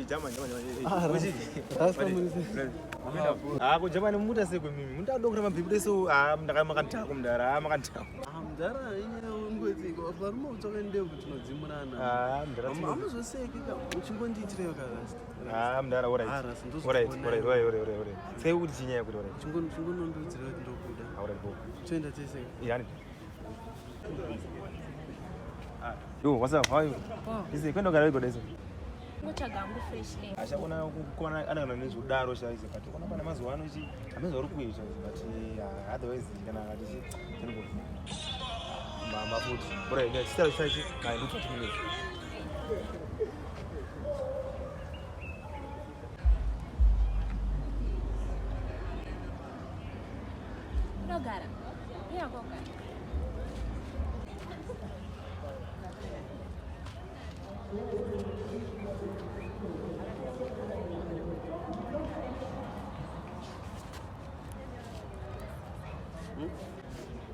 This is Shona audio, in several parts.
German, German, German. Ah, Uchi. Rasta muri sei? Ah, ko German muta sei kwemimi. Muta dokura mabhibu so ah ndaka makandako mudara, ah makandako. Ah, mudhara inyaya ungoti varume utsvaka ndebvu tinodzimurana. Ah, mudara. Amuzoseki ka uchingondiitireyo ka Rasta. Ah, mudara, all right. Ah, Rasta, All right, all right, all right, all right, all right. Sei kuti chinyaya kuti all right. Chingonondiudzira kuti ndokuda. All right, go. Toenda tese. Yeah. Yo, what's up? How are you? Ise kwenda kugara wego deso. Ngotsvaga hangu fresh air. Achaona kukona anangana nezvekudaro chaizo but kona pane mazuva ano chi hameno zvauri kuita but ah, otherwise kana akati chi tinongo mama futi. Alright, yeah, chitaro chachi. Hai, ndi 20 minutes. Unogara. Iya kogara.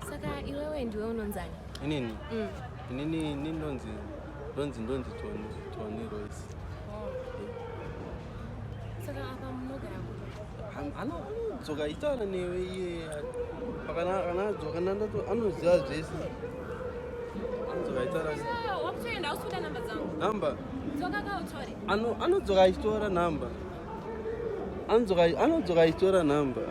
Saka iwewe ndiwe unonzani? Inini? Mm. Inini inini ndonzi ndonzi ndonzi Tony Tony Royce. Oh. Saka apa munogara kupi? Anodzoka achitaura newe iye kana kana adzoka nandato anoziva zvese. Anodzoka achitaura Ah, wakutoenda hausi kuda namba dzangu. namba Dzoka ka utore. ano anodzoka achitora namba. Anodzoka anodzoka achitora namba.